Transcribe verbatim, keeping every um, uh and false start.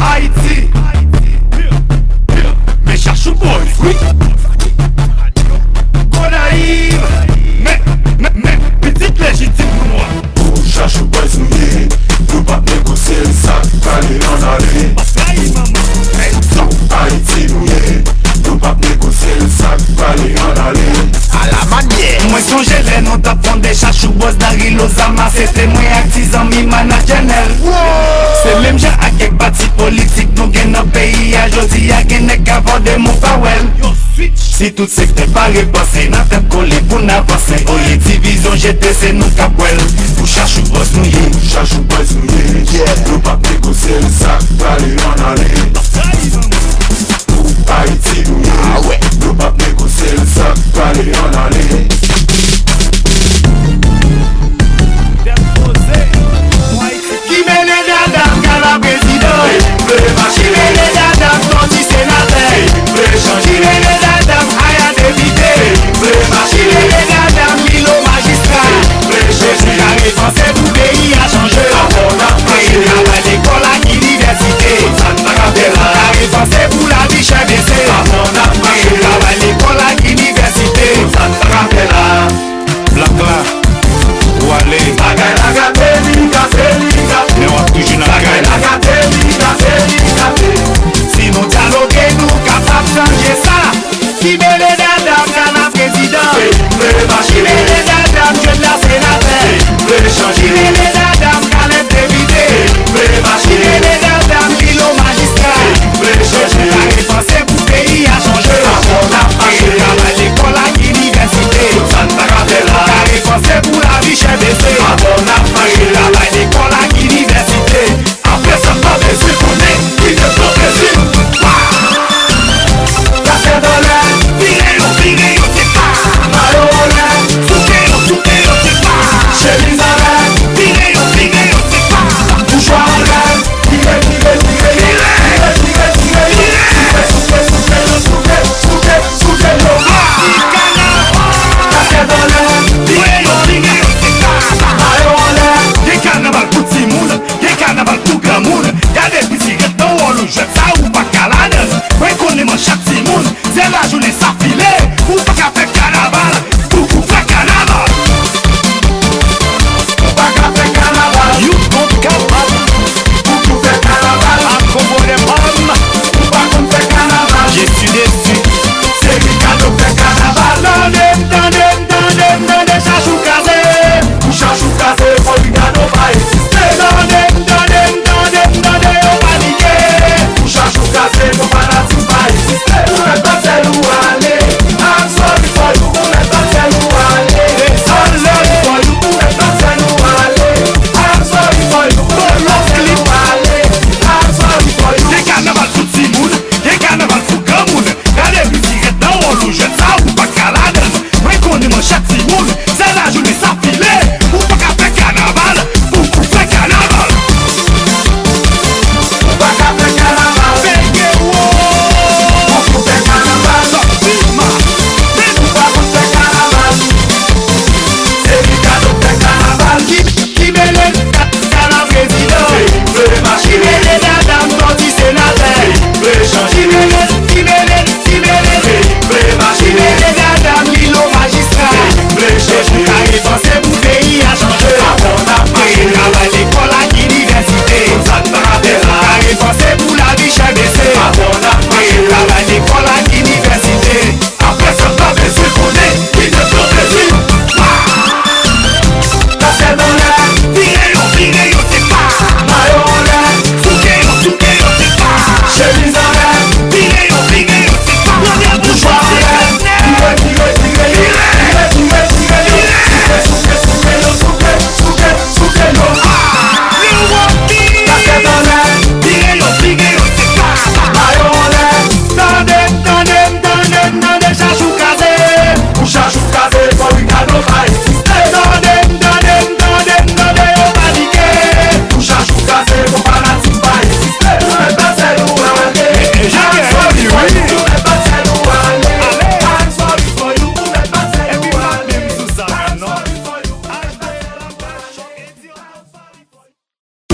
Ayiti. Men Chachou Boys, wi. Gonayiv. Men, men, men, pitit lejitim nou an. Pou Chachou Boys nou ye, nou p ap negosye l, sa k prale ann ale. Pou Ayiti nou ye, nou p ap negosye l, sa k prale ann ale. Ala manyè. Mwen sonje lè nou t ap fonde Chachou Boys, Dari Lozama se te mwen ak ti zanmi manadjè Nèl. Se menm jan ak kèk pati politik nou gen nan peyi a, jodi a gen nèg k ap vòde mou pawèl. Si tout sektè pare panse nan tèt kole pou n avanse, olye divizyon jete se nou k ap bwè l. Pou Chachou Boys nou